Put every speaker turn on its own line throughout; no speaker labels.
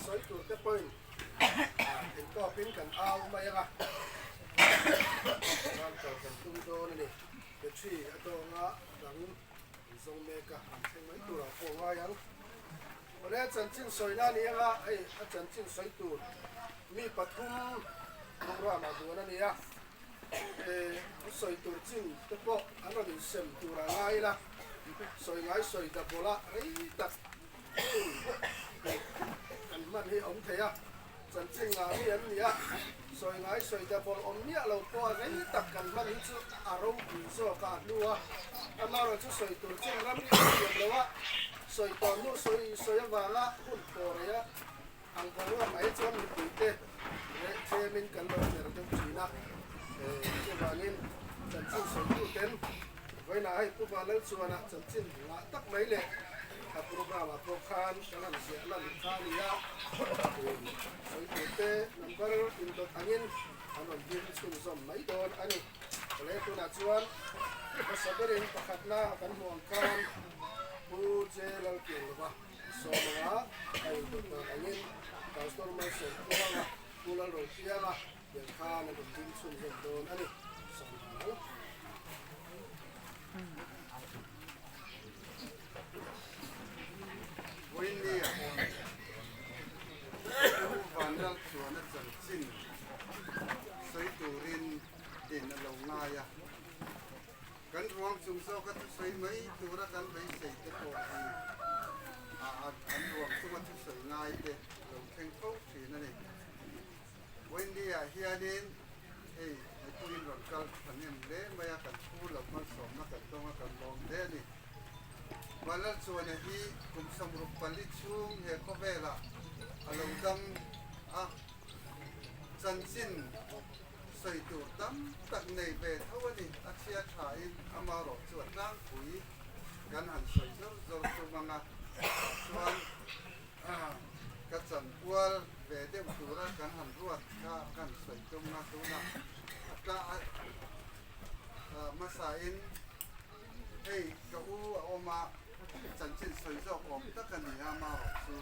sawi tur te pawhin theihtawpin kan au mai ang a, chuan kal kan tum dawn a ni. Battery a dawnga dang an zawng mek a, an thleng mai turah pawh ngai ang. Awle a chanchin sawina a ni ang a, hei a chanchin sawi tur mi pathum programme ah duan a ni a, eh sawi tur chin te pawh an rawn insem turah ngai ila, sawi ngai sawi dabawla rei tak Kan hman hi a awm thei a, chanchin ngah mi an ni a, sawi ngai sawi ta bawlh awm miah lo pawh a rei tak kan hman hi chu a ropui zawk a, a hnu a, amaherawh chu sawi tur chin ram hi a thiam lo a, sawi tawh hnu sawi sawi avanga hun pawh rei a ang boruak mai chuan mipuite leh tlemin kan lo hmer deuh thin a, chuvangin chanchin sawituten Vawiinah hei Pu Vanlalchuana chanchin ngah tak mai leh a programme ah pawh khan kan han ziah lan kha a ni a, sawi turte number indawt angin an rawn ding chhunzawm mai dawn a ni. Awle tunah chuan hmasa berin pakhatna kan hmuh ang khan Pu J Lalkianglova sawm anga a indawt dan angin Pastor Malsawm Tluanga Pu Lalropianga Tiang khan a rawn ding chhunzawm dawn a ni, Sangval.
Vawinia Pu Vanlal chuan a chanchin sawi turin din a lo ngai a. Kan ruang chung zawka thusawi mai tura kan beisei te pawh hi an ruang chunga thusawi ngai te lo thleng fo thin a ni. Wendy-ah hianin hei mipuiin rawn kal thahnem hle mai a, kan chhur lo hmalsawmna kan tawng a, kan lawm hle a ni. Vanlalchuana hi kum 64 chhung he khawvelah a lo dam a, chanchin sawi tur tam tak nei ve tho a ni. A chhia thain amarawh chu a tlangpui kan han sawi zawr zawr tum ang a, chuan Ka chankual ve deuh tura kan han ruat kha kan sawi tum a, tunah a tla hmasain hei ka u a awm a, chanchin sawi zawk awm tak a ni a, amarawh chu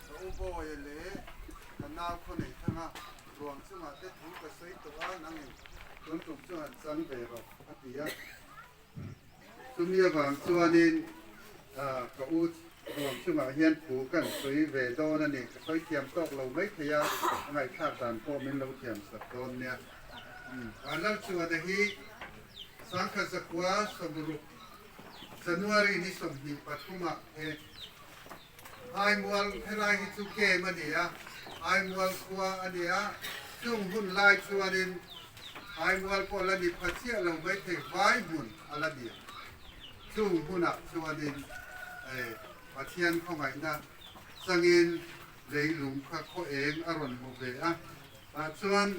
ka u Bawia leh ka nau khaw nei thanga ruang chungah te thu ka sawi tawh a, nangin tun tum chu han chang ve rawh a ti a. Chumi avang chuanin ka u ruang chungah hian thu kan sawi ve dawn a ni. Ka sawi thiam tawk lo mai thei a, a ngaihthlak dan pawh min lo thiam sak dawn nia. Lalchuana hi Sangkhat zakua 60 January ni 23 ah he Aimual helai hi chu game a ni a, Aimual khua a ni a, chung hun lai chuanin Aimual pawh la ni pha chiah lo maithei vai hmun a la ni. Chung hunah chuanin Pathian khawngaihna changin leilung kha khaw eng a rawn hmu ve a, tah chuan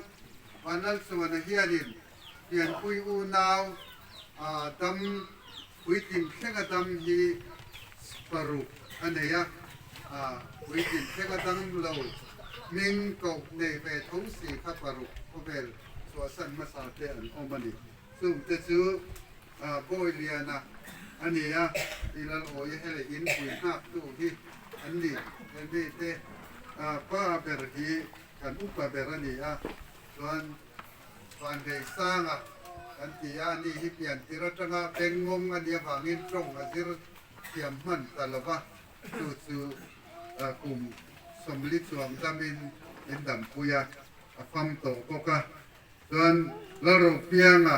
Vanlalchuana hianin pianpui unau dam Puitling thlenga dam hi paruk a nei a, puitling thlenga dam lo hming koh nei ve tho si kha paruk khawvel chhuahsan hmasa te an awm a ni. Chungte chu Bawiliana a ni a, i Lalawi hele in pui nghaktu hi an ni. Hemi te pa ber hi kan upa ber a ni a, chuan Vandeisanga kan ti a, ani hi piantir atanga bengngawng a nih avangin tawng a zir thiam hman ta lo va, chu chu kum 40 chuang damin min dampui a, a fam tawh bawk a. Chuan Lalropianga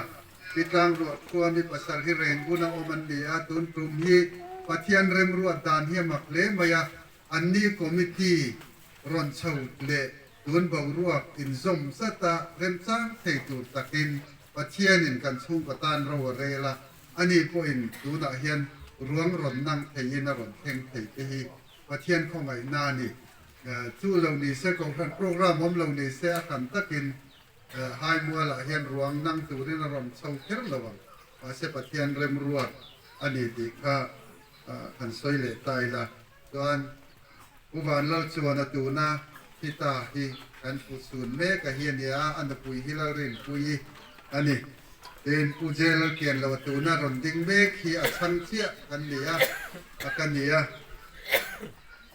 Pitlang ruah khuami pasal hi rengbuna awm an ni a, tun tum hi Pathian remruat dan hi a mak hle mai a, anni committee rawn chho leh tun boruak inzawm zata remchang thei tur takin Pathianin kan chhungkaw tan ro a rel a, ani pawhin tunah hian ruang rawn nang theiin a rawn thleng thei te hi Pathian khawngaihna a ni. Chu lo ni se, Kohhran program awm lo ni se a hran takin Haimualah hian ruang nang turin a rawn chho kher lo ang, mahse Pathian remruat a ni tih kha han sawi leh ta ila. Chuan Pu Vanlal chuan a tuna thi ta hi kan pu chhun mek a hi a nia, a nupui hi Lalrinpuii a ni. Tin, Pu Jelalkian lo a tuna rawn ding mek hi a chhang chiah kan ni a, a ka ni a.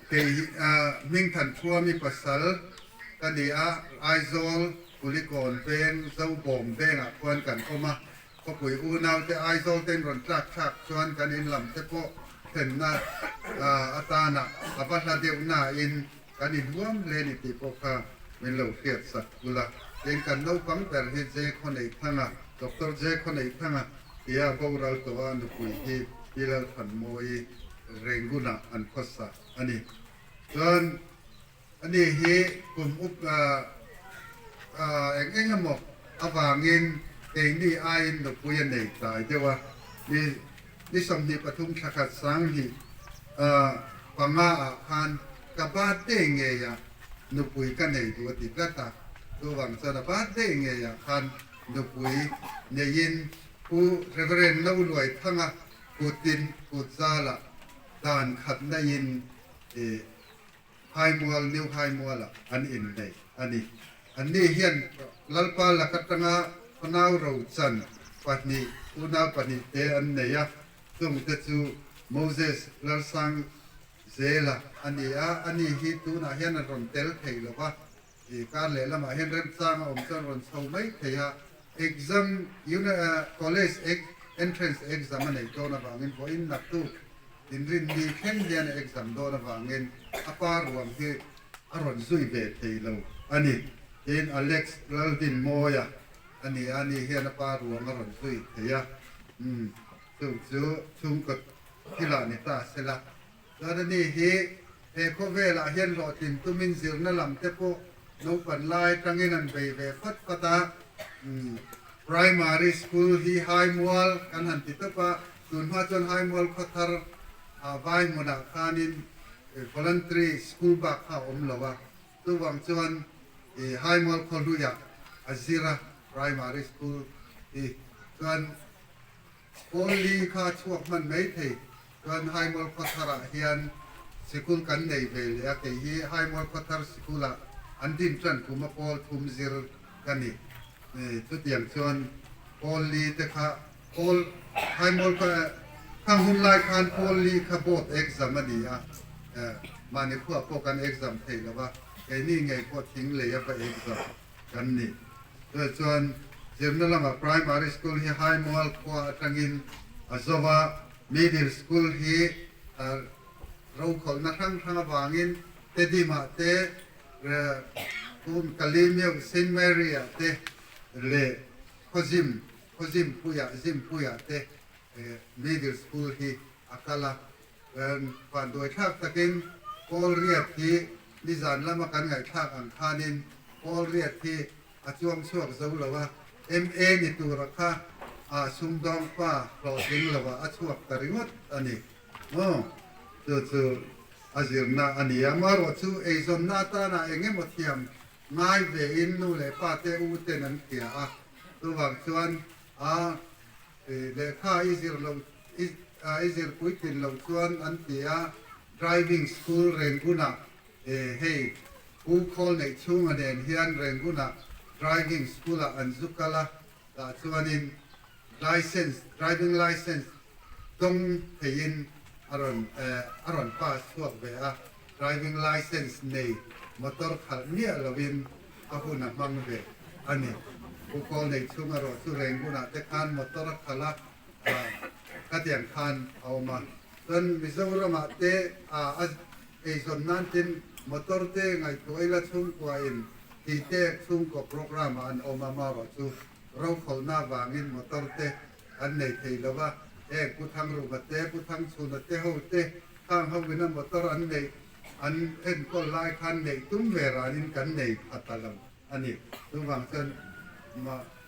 Kei hi Hmingthan Thuami pasal ka ni a, Aizawl Kulikawn veng Zobawm vengah khuan kan awm a, khawpui unaute Aizawl ten rawn tlak thlak chuan kan in lam te pawh thlenna atana a va hla deuh nain kan inhuam hle ni tih pawh kha min lo hriat sak bul a. Tin, kan naupang ber hi J Khawneihthanga, Doctor J Khawneihthanga tia boral tawh a nupui hi Pi Lalthanmawii Rengunah an khawsa a ni. Chuan ani hi kum up eng eng emaw avangin keini aiin nupui a nei tlai deuh a, ni ni 23 thla khat 2005 ah khan ka birthday ngeiah nupui ka nei duh a ti tlat a, chuvang chuan a birthday ngeiah khan nupui neiin Pu Reverend Loluaithanga kutin kutzalah dan khat naiin i Haimual, New Haimualah an innei a ni. Anni hian Lalpa lak atanga fanau rochan pahnih, unau pahnih te an nei a, chungte chu Moses Lalsang Zela a ni a, ani hi tunah hian a rawn tel thei lo va, i kar lehlamah hian remchang a awm chuan rawn chho mai thei a, exam, college entrance exam a neih dawn avangin vawiin naktuk inrinni thleng hian a exam dawn avangin a pa ruang hi a rawn zui ve thei lo a ni. Tin, Alex Laldinmawia a ni a, ani hian a pa ruang a rawn zui thei a, umm chung chu chhungkaw thilah ni ta sela. Chuan ani hi he khawvelah hian hlawhtlin tumin zirna lam te pawh naupan lai atangin an bei ve fat fat a, Primary School hi Haimual kan han ti tawp a, tunhma chuan Haimual khawthar ah vai hmunah khanin Voluntary School bak kha a awm lo a, chuvang chuan Haimual khawhluiah a zir a Primary School hi chuan Pawl li kha chhuak hman mai thei chuan Haimual khawtharah hian sikul kan nei ve leh a, kei hi Haimual khawthar sikulah an din tan kum a pawl thum zir ka ni. Chutiang chuan pawl li te kha pawl Haimual khang hun lai khan pawl li kha board exam a ni a, mahni khuah pawh kan exam thei lo va, keini ngei pawh thing lei a va exam. kan ni. Chuvah chuan zirna lamah Primary School hi Haimual khua atangin a zo a, Middle School hi rokhawlhna hrang hrang avangin Tedimah te, Kum Kalimeuh Saint Mary ah te leh Khawzim, Khawzimpuiah, Zimpuiah te Middle School hi a kal a. Vanduai thlak takin Paul Riat hi nizan lama kan ngaihthlak ang khanin Paul Riat hi a chuang chhuak zo lo a, MA ni tura kha a sumdawng pa hlawhtling loah a chhuak ta ringawt a ni maw? Chu chu a zirna a ni a, amaherawh chu eizawnna atana eng emaw thiam ngai vein nu leh pa te u ten an hria a, chuvang chuan a Lehkha i zir loh i zir puitlin loh chuan an ti a, driving school Rangoon-ah hei Pu Khawl neih chhunga nen hian Rangoon-ah driving school-ah an zu kal a, tah chuanin license driving license dawng theiin a rawn a rawn pass chhuak ve a, driving license nei motor khalh miah loin a hun a hmang ve a ni. Pu Kawl nei chhung erawh chu Rengunah te khan motor a khalh a, khatiang khan a awm a. Chuan Mizoramah te a eizawn nan tin motor te ngaihtuah ila chhungkuain tih te chhungkaw programme ah an awm a, marawh chu rokhawlhna avangin motor te an nei thei lo a, heng Pu Thangruma te, Pu Thangchhuna te ho te khang ho ina motor an neih An enkawl lai khan neih tum ve ranin kan nei pha ta lo a ni. Chuvang chuan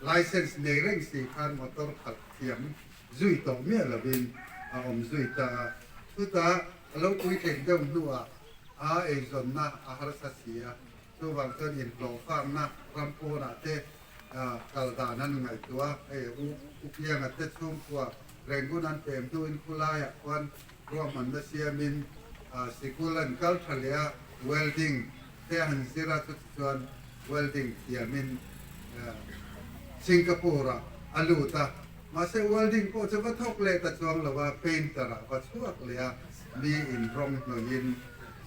license nei reng si khan motor khalh thiam zui tawh miah lovin a awm zui ta a. Chutah a lo puitling deuh hnuah a eizawnna a harsa si a. Chuvang chuan inhlawhfakna ram pawnah te kal dan an ngaihtuah a. Hei Upianga te chhungkua Rangoon an pem hnuin khulaiah khuan Ruahmanna siamin sikul an kal tha leh a, welding te han zir a, chuti chuan welding thiamin Singapore-ah a lut a. Mahse welding pawh chu va thawk leh ta chuang lo a, painter-ah va chhuak leh a, mi in rawng hnawihin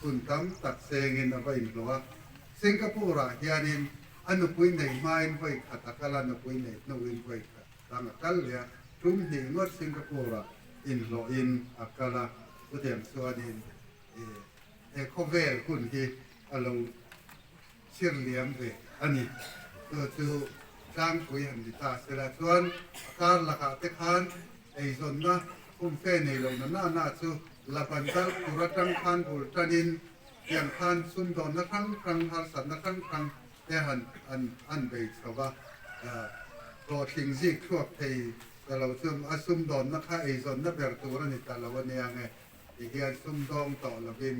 Hun tam tak sengin a va inhlawh a. Singapore-ah hianin a nupui nei hmain vawi khat a kal a, nupui nei hnuin vawi khat dang a kal leh a. Tum hnih ngawt Singapore-ah inhlawhin a kal a, chutiang chuanin he khawvel hun hi a lo chhir liam ve a ni. Chu chu tlangpui han ni ta sela chuan a kar lakah te khan eizawnna khumfe nei lo na na na chu Laban dal tur atang khan bul tanin tiang khan sumdawnna hrang hrang harsatna hrang hrang te han an an bei chho va. Hlawhtling zik thluak thei ta lo chu a sumdawnna kha eizawnna ber tur a ni ta lo a nia nge ti hian sumdawng tawh lovin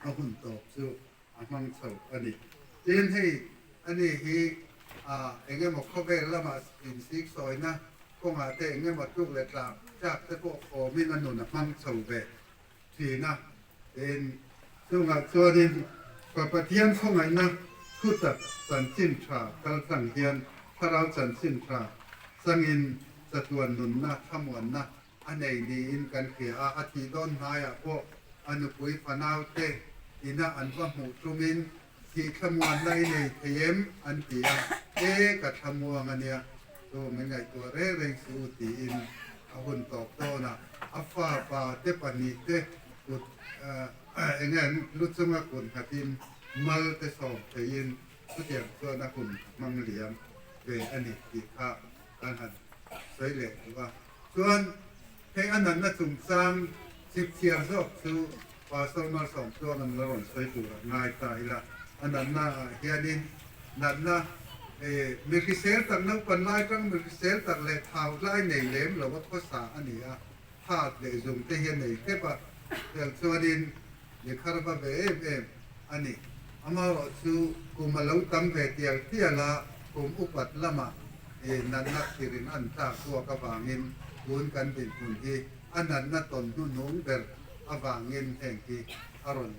a hun tawp chu a hmang chho a ni. Tin, hei ani hi eng emaw khawvel lama insiksawina kawngah te eng emaw tluk leh tlak tlak te pawh khawmin a nun a hmang chho ve thin a. Tin, chungah chuanin Pa Pathian khawngaihna thutak chanchin tha kaltlang hian thlarau chanchin tha changin chatuan nunna thlamuanna a nei niin kan hria a, a thih dawn hnaiah pawh a nupui fanaute ina an va hmuh tumin thih thlamuanna i nei thei em? an ti a, E, ka thlamuang a nia, chu min ngaihtuah reng reng suh u tiin a hun tawp dawn a, a fa pa te pahnihte kut eng nge an lu chunga kut nghatin mal te sawm theiin chutiang chuan a hun hmang liam ve a ni tih kha kan han sawi leh duh a. Chuan hei a natna chungchang chip chhiar zawk chu Pastor Malsawm chuan an la rawn sawi tur a ngai ta ila. A natna ah hianin natna mi hrisel tak naupan lai tang mi hrisel tak leh thau lai nei lem lo a khawsa a ni a, phat leh zung te hi a nei hrep a, tel chuanin mi khar va ve em em a ni. Amaherawhchu kum a lo tam ve tial tial a, kum upat lamah natna thirin an tlak kuak avangin tun kan dinhmun hi a natna tawn hnuhnung ber avangin heng hi a rawn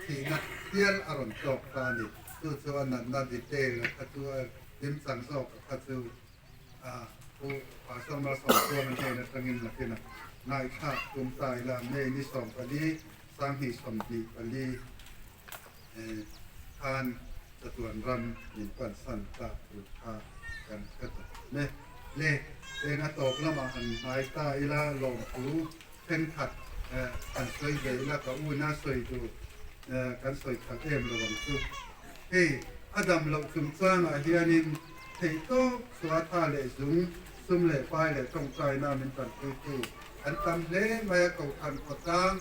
thihna tial a rawn tlawk ta a ni. Chu chu a natna detail a kha chu a kimchang zawk a kha chu Pu Pastor Malsawm chuan a hnen atangin nakinah ngaihthlak tum ta ila May ni 14, 2024 khan chatuan ram min pansan ta tur kha kan hre ta awm e. Le, eng a tawp lamah han hmai ta ila lawmthu thenkhat han sawi ve ila ka una sawi tur kan sawi khalh em lo ang chu. Hei a dam loh chungchangah hianin Theihtawp chhuah tha leh zung, sum leh pai leh tawngtaina min tanpuitu an tam hle mai a, Kohhran khawtlang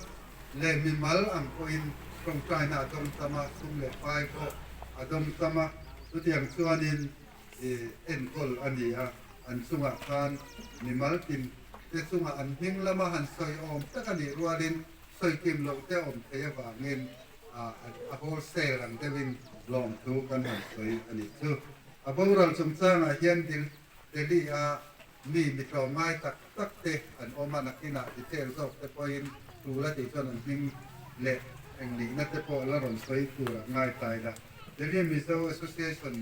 leh mimal ang pawhin tawngtaina a dawng tam a, sum leh pai pawh a dawng tam a, chutiang chuanin enkawl a ni a, an chungah khan mimal tin te chungah an hming lama han sawi awm tak a nih rualin sawi kim loh te awm thei avangin a wholesale ang deuhin lawmthu kan han sawi a nih chu. A boral chungchangah hian Delhi a mi mi tlawmngai tak tak te an awm a, nakinah detail zawk te pawhin tul a tih chuan an hming leh eng nihna te pawh la rawn sawi tur a ngai ta ila. Delhi Mizo Association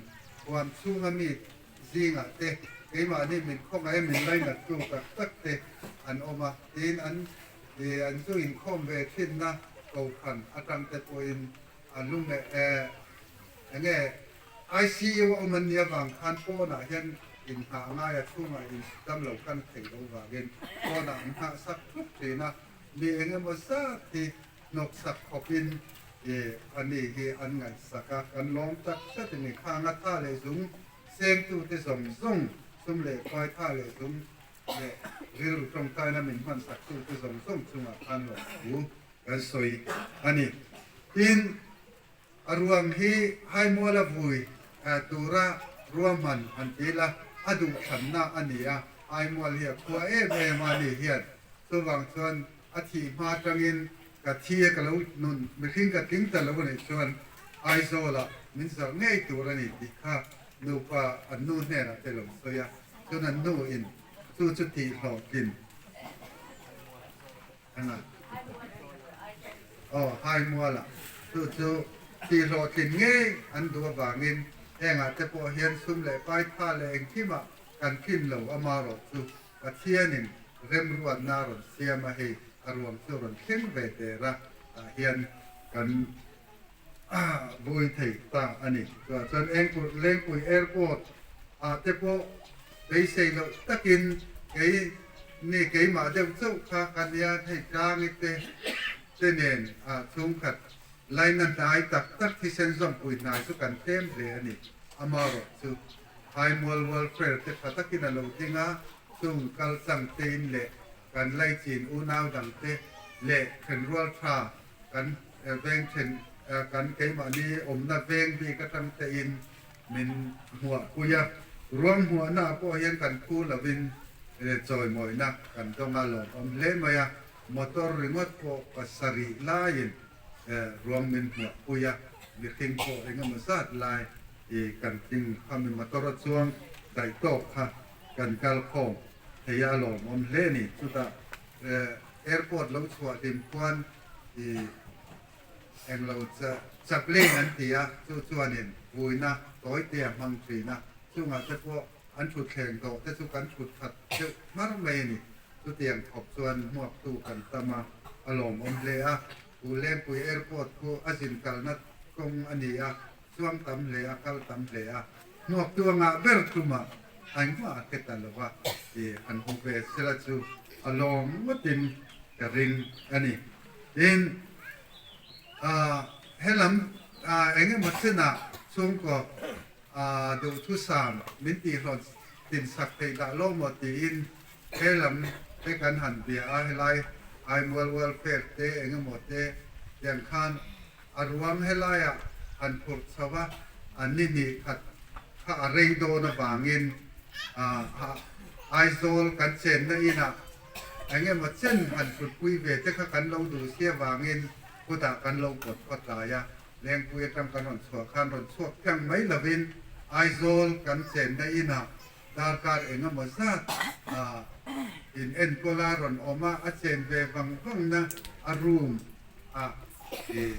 huam chhunga mi zingah te keimahni min khawngaih min lainattu tak tak te an awm a, tiin an an zu inkhawm ve thinna kohhran atang te pawhin a lung eh enge ICU a awm an nih avang khan pawnah hian inhnah ngai a chhungah in dam lo kan thei lo vangin pawnah an nghah sak thup thin a, mi eng emaw zat hi hnawksak khawpin a ni hi an ngaihsak a, kan lawm tak zet a ni. Khang a tha leh zung sengtute zawng zawng, sum leh pai tha leh zung leh rilru tawngtaina min hmansaktute zawng zawng chungah khan lawmthu kan sawi a ni. Tin, A ruang hi Haimuala vui tura ruahman han ti ila a duhthlanna a ni a, Haimual hi a khua em em a ni hian chuvang chuan a thih hma atangin ka thi a ka lo nun mihring ka tling ta lo a nih chuan Aizawlah min zarh ngei tur a ni tih kha nupa an nu hnenah te lo sawi a, chuan an nu in chu chu tih hlawhtlin Eng a? Aw, Haimuala. Chu chu tih hlawhtlin ngei an duh avangin hengah te pawh hian sum leh pai tha leh engkimah kan tlin lo amarawh chu Pathianin remruatna a rawn siam a, hei a ruang chu a rawn thleng ve der a. Tah hian kan vui thei ta a ni. Chuvah chuan Lengpui Airport ah te pawh beisei loh takin kei ni keimah deuh chauh kha ka nia hei tlangi te te nen ah chhungkhat laina hnai tak tak thisen zawmpui hnai chu kan tlem hle a ni. Amarawh chu Haimual Welfare te tha takin a lo ding a, chung kal tlang tein leh kan laichin unau dangte leh thenrual tha kan veng then kan keimahni awmna veng bik atang tein min hmuahpui a. Ruang hmuahnaah pawh hian kan phu lovin chawimawina kan dawng a lawmawm hle mai a, motor ringawt pawh pasarih laiin ruang min hmuahpui a, mihring pawh engemaw zat lai kan tling khami motor a chuang daih tawk kha kan kal khawm thei a, a lawmawm hle a ni. Chutah airport lo chhuah hlim khuan i englo chaplain an ti a, chu chuanin vuina tawi te a hmang thin a, chungah te pawh an thutthleng dawh te chu kan thut khat deuh hmar mai a ni. Chutiang khawp chuan hmuaktu kan tam a, a lawmawm hle a. Pu Lengpui airport khu a zin kalna kawng a ni a, chuang tam hle a, kal tam hle a. Hmuaktu a ngah ber tumah engmah a hre ta lo va, i han hmu ve sela chu a lawm ngawtin ka ring a ni. Tin, helam eng emaw chenah chhungkaw duhthusam min tihhlawt tinsak theih dah lo maw tiin helam te kan han bia a, helai Aimual Welfare te eng emaw te tiang khan A ruang helaiah han phurh chho a, an ni hnih khat kha a rei dawn avangin Aizawl kan chenna inah eng emaw chen han hrutpui ve te kha kan lo duh si avangin khutah kan lo pawt phawt lai a, Lengpui atang kan rawn chhuah khan rawn chhuak tlang mai lovin Aizawl kan chenna inah darkar eng emaw zat in enkawl a rawn awm a, a chen ve vang vangna a room ah i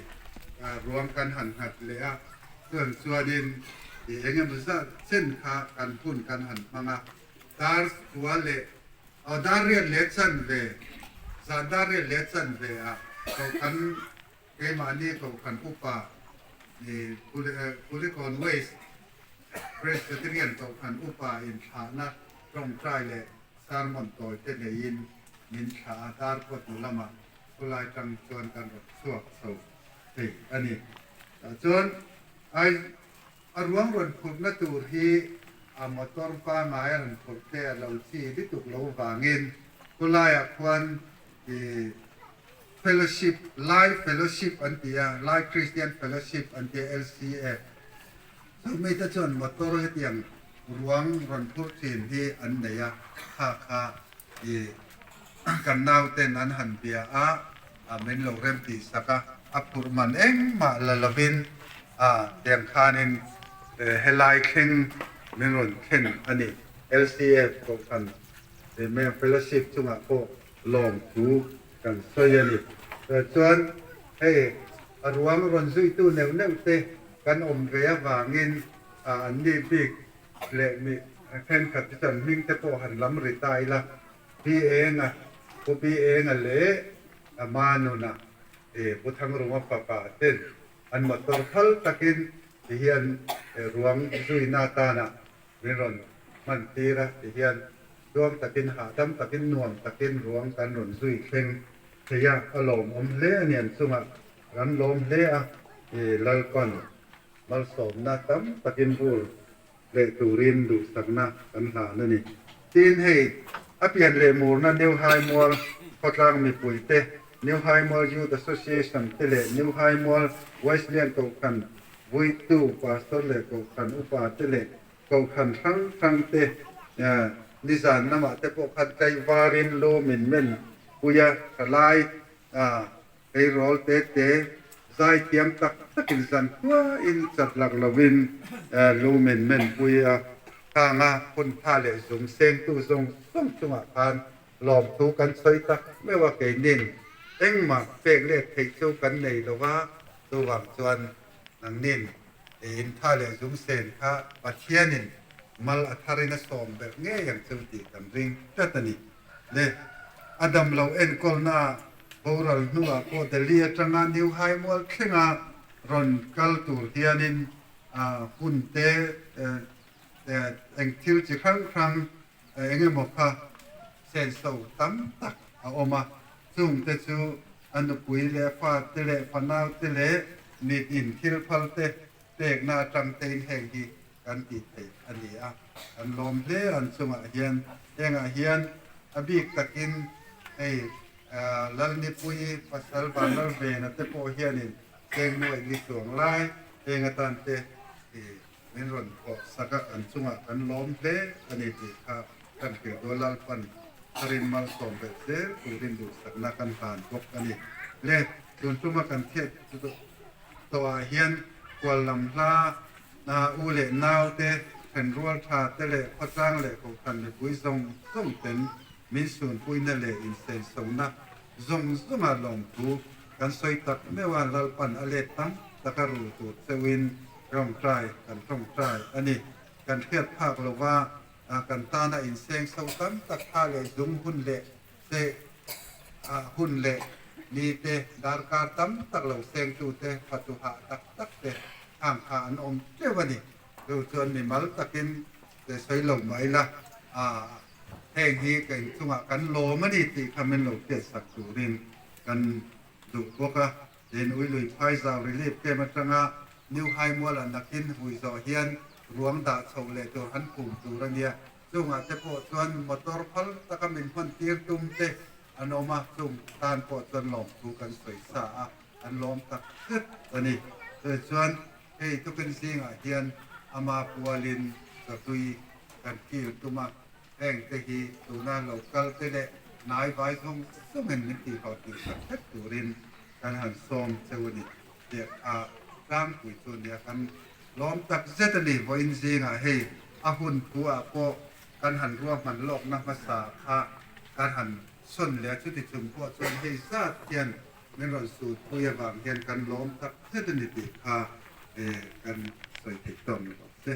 ruang kan han nghat leh a, chuan chuanin i eng emaw zat chen kha kan hun kan han hmang a, dar kua leh aw dar riat leh chanve zan dar riat leh chanve ah kan Keimahni Kohhran Upa i Kulikawn West Presbyterian Kohhran Upa inthlahna tawngtai leh sermon tawi te neiin min thlah a, dar kawt lamah khulai tang chuan kan rawn chhuak chho thei a ni. Tah chuan ai a ruang rawn phurhna tur hi a motor pangngai a rawn phurh te a lo chi lutuk lo vangin khulaiah khuan i Fellowship, Lai Fellowship an ti a, Lai Christian Fellowship an ti a, LCF. Chu mite chuan motor hetiang ruang rawn phur thin hi an nei a, kha kha i kan nauten an han bia a, min lo rem tih sak a, a phurh man engmah la lovin a tiang khanin helai thleng min rawn thlen a ni. LCF Kohhran Fellowship chungah pawh lawmthu kan sawi a ni. Chuan hei a ruang rawn zuitu neuh neuh te kan awm ve avangin an ni bik leh mi thenkhat te chuan hming te pawh han lam ri ta ila, Pi Enga, Pu Pi Enga leh Manuna, Pu Thangrunga fapa ten an motor phal takin tihian ruang zuina atana Min rawn hman tir a ti hian tluang takin hahdam takin nuam takin ruang kan rawn zui thleng thei a, a lawmawm hle a ni an chungah kan lawm hle a i Lalpan malsawmna tam takin bur leh turin duhsakna kan hlan a ni. Tin hei a pian leh murna New Haimual khawtlang mipuite, New Haimual Youth Association te leh New Haimual Wesleyan Kohhran Vuitu Pastor leh Kohhran upa te leh Kohhran hrang hrang te nizan lamah te pawh khan tlaivarin lu min men pui a, thalai eirawl te te zai thiam tak takin zan khuain chat lak lovin lu min men pui a, khanga hun tha leh zum sengtu zawng zawng chungah khan Lawmthu kan sawi tak meuh a, keinin engmah pek let theih chu kan nei lo va, chuvang chuan nangnin intha leh zungsen kha Pathianin mal a tharin a sawm ber ngei ang chu tih kan ring tlat a ni. Le, a dam lo enkawlna. Boral hnuah pawh Delhi atanga New Haimual thlenga rawn kal tur hianin hun te eng thil chi hrang hrang eng emaw kha senso tam tak a awm a, chungte chu a nupui leh fa te leh fanau te leh mitin thil phal te pekna atang tein heng hi kan tih theih a ni a, kan lawm hle an chungah hian. Hengah hian a bik takin hei Lalnipui pasal Vanlalvena te pawh hianin cheng nuaih li chuang lai heng atan te min rawn thawh sak a, kan chungah kan lawm hle a ni tih kha kan hrilh duh a, Lalpan a rin malsawm belh zel turin duhsakna kan hlan bawk a ni. Le tun tuma kan thiat tawhah hian kual lam hla u leh nau te, thenrual tha te leh khawtlang leh kohhran mipui zawng zawng ten min sunpuina leh insensona zawng zawnga lawmthu kan sawi tak meuh a, Lalpan a let tam taka rul tur cheuhin tawngtai kan tawngtai a ni. Kan hriat phak lova kan tana insengso tam tak kha leh zung hun leh se hun leh ni te darkar tam tak lo sengtute fatu hah tak tak te khang kha an awm teuh a ni. Chu chuan mimal takin sawi lo mai la. Heng hi ka inchungah kan lawm a ni tih kha min lo hriatsak turin kan duh bawk a. Tin, Uilui Phaizau Relief Camp atanga New Haimualah nakin hui zawh hian ruang dah chhoh leh tur han phum tur a nia. Chungah te pawh chuan motor phal taka min hman tir tum te an awm a, chung tan pawh chuan lawmthu kan sawi sa a, an lawm tak zet a ni. Chuan hei tukin zingah hian ama pualin chawhlui kan kil tum a. Heng te hi tuna lo kal te leh hnai vai zawng zawngin min tihhlawh tih sak vek turin kan han sawm cheu a ni tih a tlangpui chu nia kan lawm tak zet a ni. Vawiin zingah hei a hun thu ah pawh kan han ruahman lawkna hmasa kha kan han sawn leh a, chuti chung pawh chuan hei zat hian min rawn sut pui avang hian kan lawm tak zet a ni tih kha kan sawi theih tawk ni bawk se.